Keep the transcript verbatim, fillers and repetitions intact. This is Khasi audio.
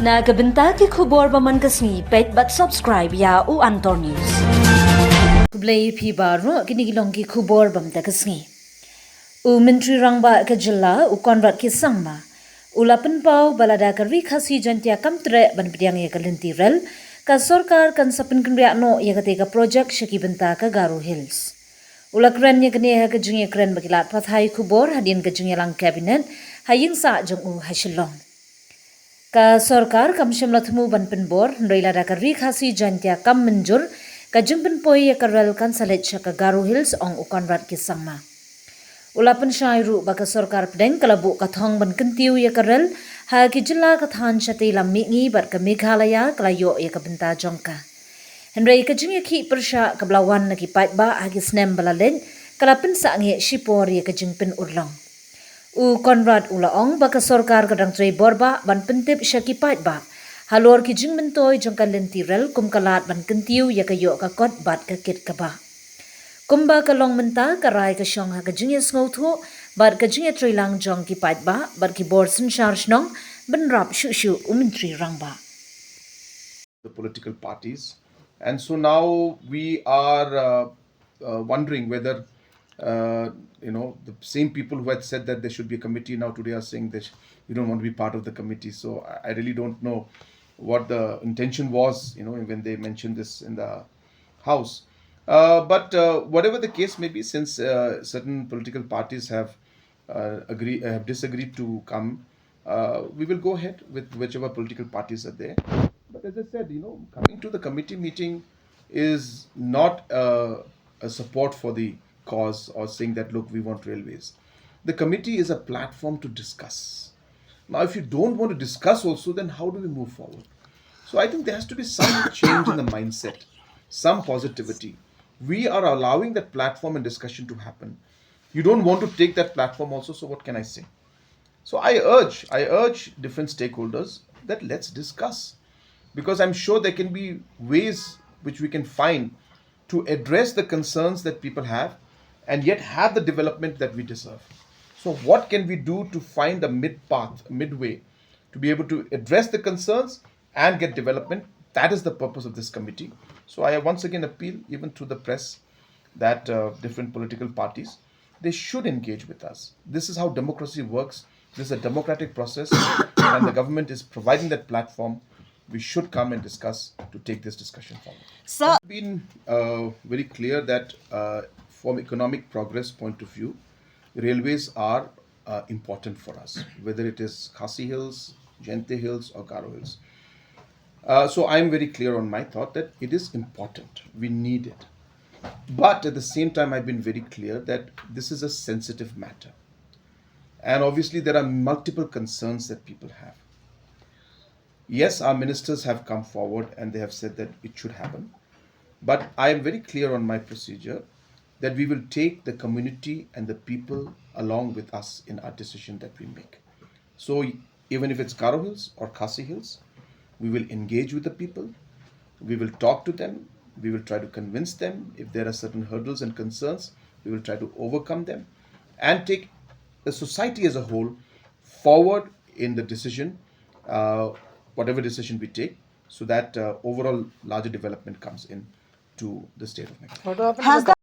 Na ka bynta ki khubor ba man ka sngi, peit bad subscribe ïa u Antor News. Khublei phi baroh, kine ki long ki khubor ba man ka sngi. U Myntri Rangbah ka jylla, u Conrad K Sangma, u la pynpaw ba lada ka Ri Khasi Jaintia kam treh ban pdiang ïa ka lynti rel, ka sorkar kan sa pynkynriah noh ïa kata ka projek sha ki bynta ka Garo Hills. U la kren ïa kane ha ka jingïakren bad ki lad pathai khubor hadien ka jingïalang Cabinet ha ïingsah jong u ha Shillong. Ka sorkar kam shym la thmu ban pynbor, hynrei lada ka Ri Khasi Jaintia kam mynjur, ka jingpynpoi ïa ka rel kan sa leit sha ka Garo Hills, ong u Conrad K Sangma. U la pynshai ruh ba ka sorkar pdeng ka la buh ka thong ban kyntiew ïa ka rel ha ki jylla ka thaiñ shatei lam mihngi bad ka Meghalaya ka la ïoh ïa ka bynta jong ka. Hynrei ka jingïakhih pyrshah kaba la wan na ki paidbah ha ki snem ba la leit ka la pynsangeh shipor ïa ka jingpynurlong. U Conrad u la ong ba ka sorkar ka dang trei bor bha ban pyntip sha ki paidbah halor ki jingmyntoi jong ka lynti rel kum ka lad ban kyntiew ïa ka ïoh ka kot bad ka kit ka bah. Kumba ka long mynta, ka rai ka shong ha ka jingïasngewthuh bad ka jingïatreilang jong ki paidbah bad ki bor synshar shnong, bynrap shuh shuh u Myntri Rangbah. The political parties. And so now we are uh, uh, wondering whether, uh, you know, the same people who had said that there should be a committee now today are saying that you don't want to be part of the committee. So I, I really don't know what the intention was, you know, when they mentioned this in the House. Uh, but uh, whatever the case may be, since uh, certain political parties have uh, agree uh, have disagreed to come, uh, we will go ahead with whichever political parties are there. But as I said, you know, coming to the committee meeting is not uh, a support for the cause or saying that, look, we want railways. The committee is a platform to discuss. Now, if you don't want to discuss also, then how do we move forward? So I think there has to be some change in the mindset, some positivity. We are allowing that platform and discussion to happen. You don't want to take that platform also, so what can I say? So I urge, I urge different stakeholders that let's discuss, because I'm sure there can be ways which we can find to address the concerns that people have and yet have the development that we deserve. So what can we do to find a mid path, midway, to be able to address the concerns and get development? That is the purpose of this committee. So I once again appeal, even through the press, that uh, different political parties, they should engage with us. This is how democracy works. This is a democratic process, and the government is providing that platform. We should come and discuss to take this discussion forward. So, Been uh, very clear that uh, from economic progress point of view, railways are uh, important for us, whether it is Khasi Hills, Jaintia Hills, or Garo Hills. Uh, so I'm very clear on my thought that it is important. We need it. But at the same time, I've been very clear that this is a sensitive matter. And obviously, there are multiple concerns that people have. Yes, our ministers have come forward and they have said that it should happen. But I am very clear on my procedure that we will take the community and the people along with us in our decision that we make. So even if it's Garo Hills or Khasi Hills, we will engage with the people, we will talk to them, we will try to convince them. If there are certain hurdles and concerns, we will try to overcome them and take the society as a whole forward in the decision, uh, whatever decision we take, so that uh, overall larger development comes in to the state of Meghalaya. Has the